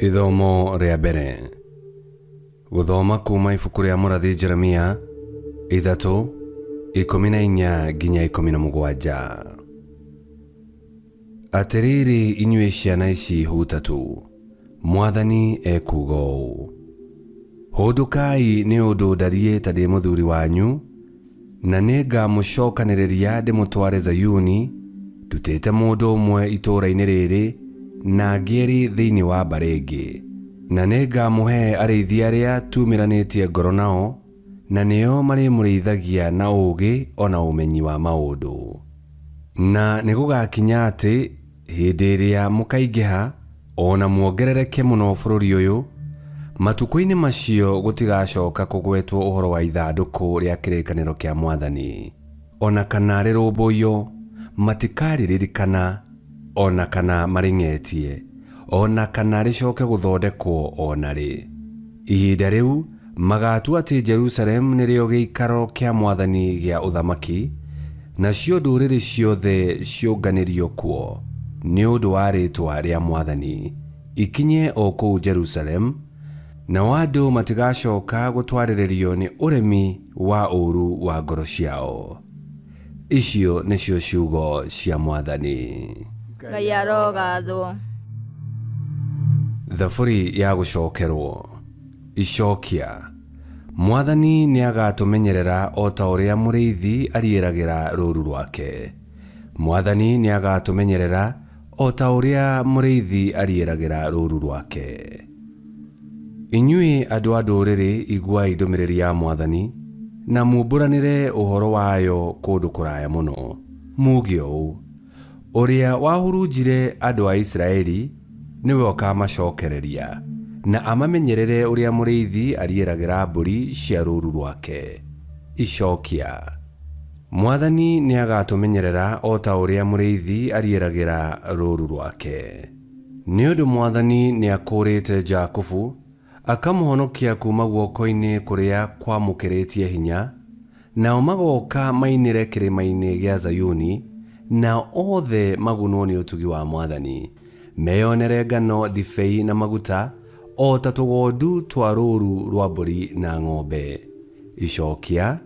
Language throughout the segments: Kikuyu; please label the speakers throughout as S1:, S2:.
S1: Ithomo rĩa mbere. Gũthoma kuuma ibuku rĩa mũrathi Jeremia 3 14 nginya 17. Atĩrĩrĩ inyuĩ ciana ici hutatu, Mwathani ekuuga ũũ, Hũndũkai nĩ ũndũ ndariĩ ta ndĩ mũthuri wanyu, Na nĩngamũcokanĩrĩria ndĩmũtware Zayuni, ndutĩte mũndũ ũmwe itũũra-inĩ rĩrĩ, na angĩ erĩ thĩinĩ wa mbarĩ ĩngĩ. Na nĩngamũhe arĩithi arĩa tuumĩranĩtie ngoro nao, na nĩo marĩmũrĩithagia na ũũgĩ o na ũmenyi wa maũndũ. Na nĩgũgakinya atĩ, Hĩndĩ ĩrĩa mũkaingĩha, o na muongerereke mũno bũrũri ũyũ, matukũ-inĩ macio gũtigacoka kũgwetwo ũhoro wa ithandũkũ rĩa kĩrĩkanĩro kĩa Mwathani, o na kana rĩrũmbũiyo, matikarĩririkana, o na kana marĩng'etie, o na kana rĩcoke gũthondekwo o na rĩ. Ihinda rĩu magaatua atĩ Jerusalemu nĩrĩo gĩikaro kĩa Mwathani gĩa ũthamaki, nacio ndũrĩrĩ ciothe ciũnganĩrio kuo nĩ ũndũ wa rĩĩtwa rĩa Mwathani, ikinye o kũu Jerusalemu, nao andũ matigacooka gũtwarĩrĩrio nĩ ũremi wa ũũru wa ngoro ciao. Icio nĩcio ciugo cia Mwathani.
S2: Ngai arogathwo.
S1: Thaburi ya gũcokerwo. Icokia. Mwathani nĩagatũmenyerera o ta ũrĩa mũrĩithi ariĩragĩra rũũru rwake. Mwathani nĩagatũmenyerera o ta ũrĩa mũrĩithi ariĩragĩra rũũru rwake. Inyuĩ andũ a ndũrĩrĩ iguai ndũmĩrĩri ya Mwathani, na mumbũranĩre ũhoro wayo kũndũ kũraya mũno, muuge ũũ, Ũrĩa wahurunjire andũ a Isiraeli nĩwe ũkaamacokereria, na amamenyerere ũrĩa mũrĩithi ariĩragĩra mbũri cia rũũru rwake. Icokia. Mwathani nĩagatũmenyerera o ta ũrĩa mũrĩithi ariĩragĩra rũũru rwake. Nĩ ũndũ Mwathani nĩakũũrĩte Jakubu, akamũhonokia kuuma guoko-inĩ kũrĩa kwamũkĩrĩtie hinya, nao magooka mainĩre kĩrĩma-inĩ gĩa Zayuni, nao othe magunwo nĩ ũtugi wa Mwathani, meyonere ngano, ndibei, na maguta, o ta tũgondu twa rũũru rwa mbũri na ng'ombe. Icokia.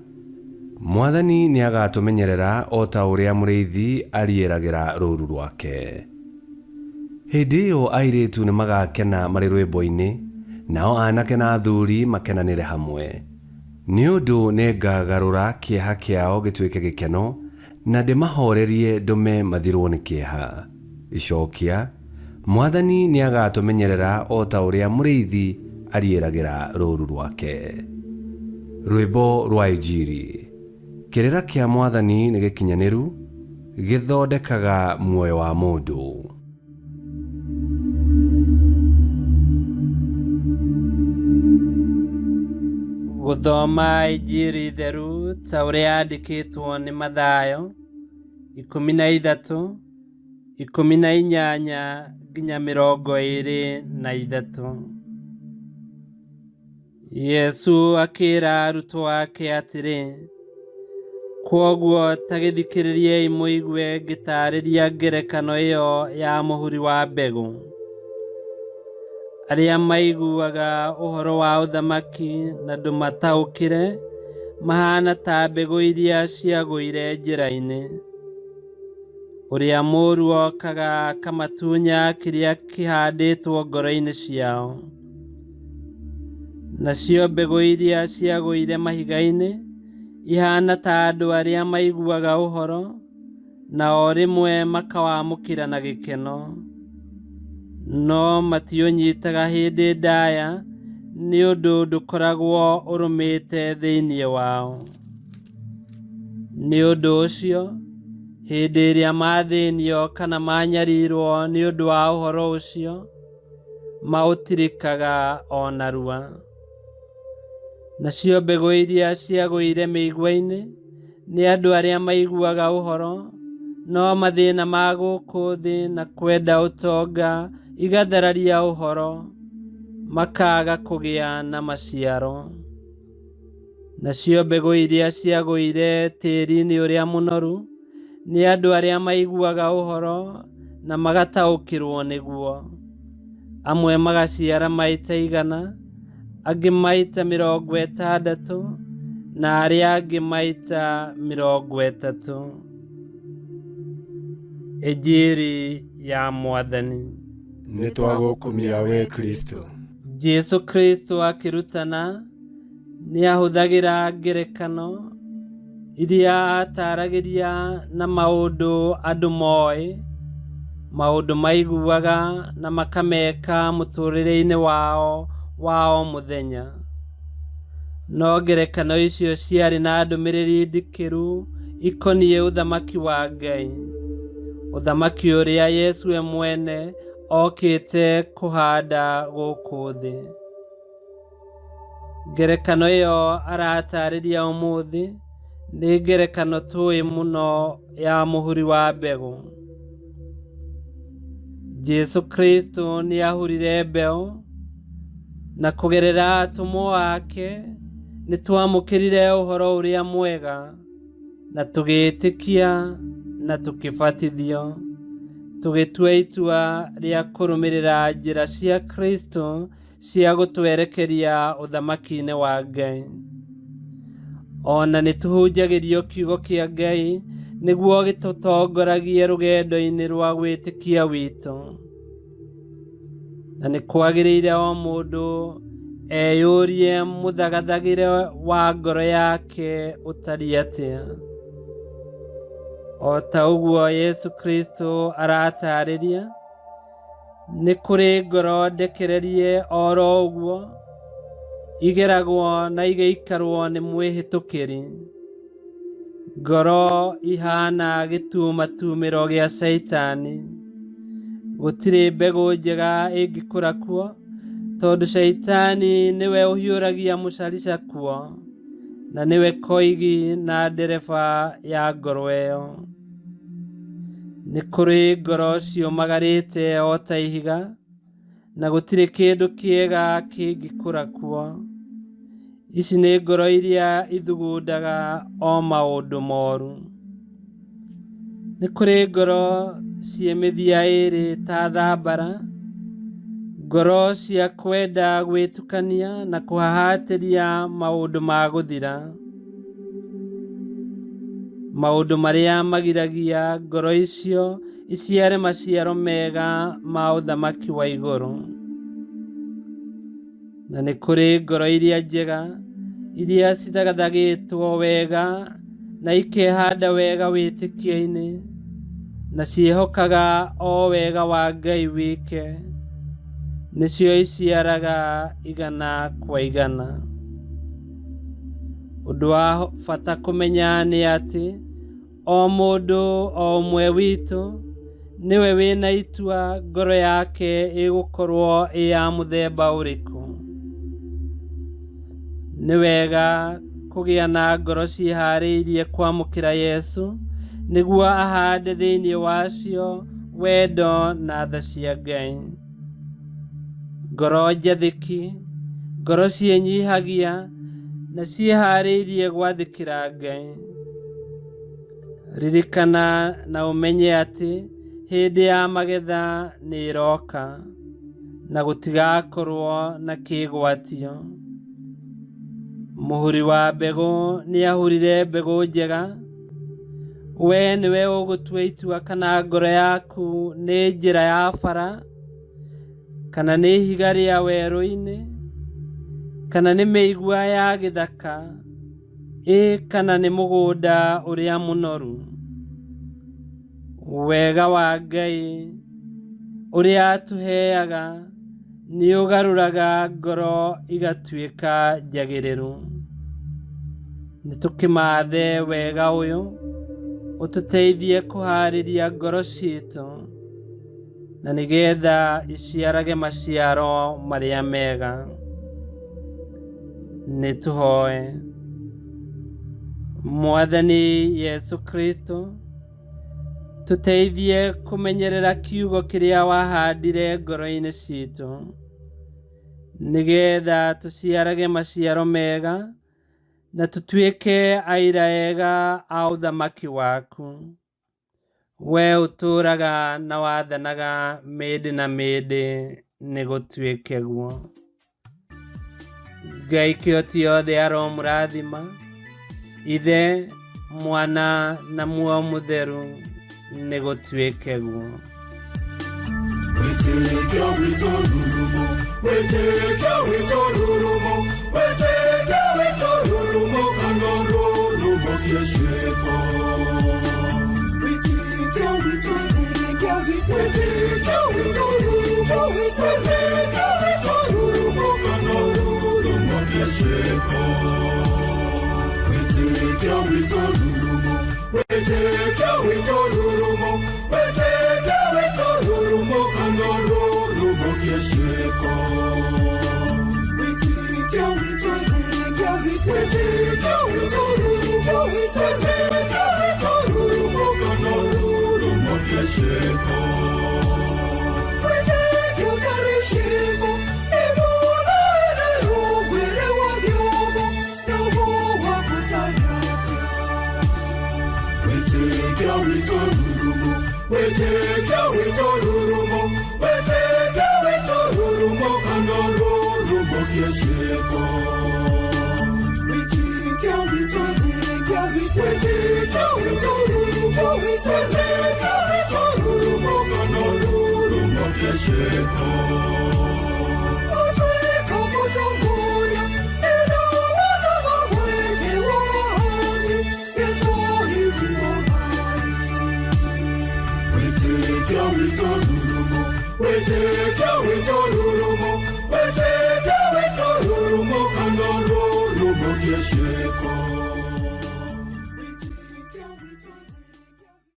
S1: Mwathani nĩagatũmenyerera o ta ũrĩa mũrĩithi ariĩragĩra rũũru rwake. Hĩndĩ ĩyo airĩtu nĩmagakena marĩ rwĩmbo-inĩ, nao aanake na athuuri makenanĩre hamwe. Nĩ ũndũ nĩngagarũra kĩeha kĩao gĩtuĩke gĩkeno, na ndĩmahoorerie ndũme mathirwo nĩ kĩeha. Icokia, Mwathani nĩagatũmenyerera o ta ũrĩa mũrĩithi ariĩragĩra rũũru rwake. Rwĩmbo rwa Injiri. Kĩrĩra kĩa Mwathani nĩ gĩkinyanĩru, gĩthondekaga muoyo wa mũndũ.
S3: Gũthoma Injiri theru ta ũrĩa yandĩkĩtwo nĩ Mathayo 13, 18 nginya 23. Yesu akĩra arutwo ake atĩrĩ, Kwoguo ta gĩthikĩrĩriei mũigue ngĩtaarĩria ngerekano ĩyo ya mũhuri wa mbegũ. Arĩa maiguaga ũhoro wa ũthamaki na ndũmataũkĩre mahaana ta mbegũ iria ciagũire njĩra-inĩ. Ũrĩa mũũru okaga akamatunya kĩrĩa kĩhandĩtwo ngoro-inĩ ciao. Nacio mbegũ iria ciagũire mahiga-inĩ ihaana ta andũ arĩa maiguaga ũhoro, na o rĩmwe makawamũkĩra na gĩkeno. No matiũnyitaga hĩndĩ ndaya nĩ ũndũ ndũkoragwo ũrũmĩte thĩinĩ wao. Nĩ ũndũ ũcio, hĩndĩ ĩrĩa mathĩnio kana manyarirwo nĩ ũndũ wa ũhoro ũcio, maũtirikaga o narua. Nacio mbegũ iria ciagũire mĩigua-inĩ nĩ andũ arĩa maiguaga ũhoro, no mathĩna ma gũkũ thĩ na kwenda ũtonga igathararia ũhoro, makaaga kũgĩa na maciaro. Nacio mbegũ iria ciagũire tĩri-inĩ ũrĩa mũnoru nĩ andũ arĩa maiguaga ũhoro na magataũkĩrwo nĩguo. Amwe magaciara maita 100, angĩ maita 60, na arĩa angĩ maita 30. Injiri ya Mwathani.
S4: Nĩ twagũkumia we Kristo.
S3: Jesu Kristo akĩrutana nĩ ahũthagĩra ngerekano iria ataragĩria na maũndũ andũ moĩ, maũndũ maiguaga na makameka mũtũũrĩre-inĩ wao wa o mũthenya. No ngerekano icio ciarĩ na ndũmĩrĩri ndikĩru ikoniĩ ũthamaki wa Ngai, ũthamaki ũrĩa Yesu we mwene okĩte kũhanda gũkũ thĩ. Ngerekano ĩyo aratarĩria ũmũthĩ nĩ ngerekano tũĩ mũno ya mũhuri wa mbegũ. Jesu Kristo nĩ ahurire mbeũ, na kũgerera atũmwo ake nĩ twamũkĩrire ũhoro ũrĩa mwega na tũgĩĩtĩkia na tũkĩbatithio, tũgĩtua itua rĩa kũrũmĩrĩra njĩra cia Kristo cia gũtwerekeria ũthamaki-inĩ wa Ngai. Ona nĩ tũhunjagĩrio kiugo kĩa Ngai nĩguo gĩtũtongoragie rũgendo-inĩ rwa gwĩtĩkia witũ. Na nĩ kwagĩrĩire o mũndũ eyũrie mũthagathagĩre wa ngoro yake ũtariĩ atĩa. O ta ũguo Yesu Kristo aratarĩria, nĩ kũrĩ ngoro ndekererie oro ũguo, igeragwo na igĩikarwo nĩ mwĩhĩtũkĩri. Ngoro ihana gĩtumatumĩro gĩa Shaitani. Gũtirĩ mbegũ njega ĩngĩkũra kuo, tondũ Shaitani nĩwe ũhiũragia mũcarica kuo, na nĩwe koigi na ndereba ya ngoro ĩyo. Nĩ kũrĩ ngoro ciũmagarĩte o ta ihiga, na gũtirĩ kĩndũ kĩega kĩngĩkũra kuo. Ici nĩ ngoro iria ithugundaga o maũndũ moru. Nĩ kũrĩ ngoro ciĩ mĩthia ĩĩrĩ ta thambara, ngoro cia kwenda gwĩtukania na kũhahatĩria maũndũ ma gũthira. Maũndũ marĩa magiragia ngoro icio iciare maciaro mega ma ũthamaki wa igũrũ. Na nĩ kũrĩ ngoro iria njega, iria cithagathagĩtwo wega na ikehanda wega wĩtĩkio-inĩ, na ciĩhokaga o wega wa Ngai wike, nĩcio iciaraga 100 kwa 100. Ũndũ wa bata kũmenya nĩ atĩ o mũndũ o ũmwe witũ nĩwe wĩna itua ngoro yake ĩgũkorwo ĩ ya mũthemba ũrĩkũ. Nĩ wega kũgĩa na ngoro ciĩharĩirie kwamũkĩra Yesu nĩguo ahande thĩinĩ wacio wendo na tha cia Ngai. Ngoro njathĩki, ngoro ciĩnyihagia na ciĩharĩirie gwathĩkĩra Ngai. Ririkana na ũmenye atĩ hĩndĩ ya magetha nĩ ĩroka na gũtigakorwo na kĩgwatio. Mũhuri wa mbegũ nĩ ahurire mbegũ njega. We nĩwe ũgũtua itua kana ngoro yaku nĩ njĩra ya bara, kana nĩ ihiga rĩa werũ-inĩ, kana nĩ mĩigua ya gĩthaka, ĩ kana nĩ mũgũnda ũrĩa mũnoru. Wega wa Ngai ũrĩa atũheaga nĩ ũgarũraga ngoro igatuĩka njagĩrĩru. Nĩ tũkĩmathe wega ũyũ ũtũteithie kũharĩria ngoro citũ, na nĩgetha iciarage maciaro marĩa mega. Nĩ tũhoe. Mwathani Yesu Kristo, tũteithie kũmenyerera kiugo kĩrĩa wahandire ngoro-inĩ citũ, nĩgetha tũciarage maciaro mega na tũtuĩke aira ega a ũthamaki waku. We ũtũũraga na wathanaga mĩndĩ na mĩndĩ. Nĩ gũtuĩke guo. Ngai kĩhoti yothe aromũrathima, Ithe, Mwana na Muoyo Mũtheru. Nĩ gũtuĩke guo.
S5: Wĩtĩkio witũ rurumo, wĩtĩkio witũ rurumo, wĩtĩkio witũ rurumo kana rurumo kĩciĩko. Wĩtĩkio witũ, wĩtĩkio witũ, wĩtĩkio witũ rurumo, wĩtĩkio witũ rurumo kana rurumo kĩciĩko. Wĩtĩkio witũ rurumo, wĩtĩkio witũ rurumo, wĩtĩkio witũ rurumo kana rurumo kĩciĩko. Wĩtĩkio witũ, wĩtĩkio witũ, wĩtĩkio witũ rurumo, wĩtĩkio witũ rurumo kana rurumo kĩciĩko. Wĩtĩkio ũtarĩ ciĩko nĩ mũthere rũgwĩre wa thiomo naguo wakũtanya atĩa? Wĩtĩkio witũ rurumo, wĩtĩkio witũ rurumo, wĩtĩkio witũ rurumo kana rurumo kĩciĩko. Wĩtĩkio witũ, wĩtĩkio witũ, wĩtĩkio witũ rurumo, wĩtĩkio witũ rurumo kana rurumo kĩciĩko. Ũtuĩka mũtongoria nĩndawanaga mweke wa hangĩ gĩtwahiti wa Ngai. Wĩtĩkio witũ rurumo, wĩtĩkio witũ rurumo, wĩtĩkio witũ rurumo kana rurumo kĩciĩko.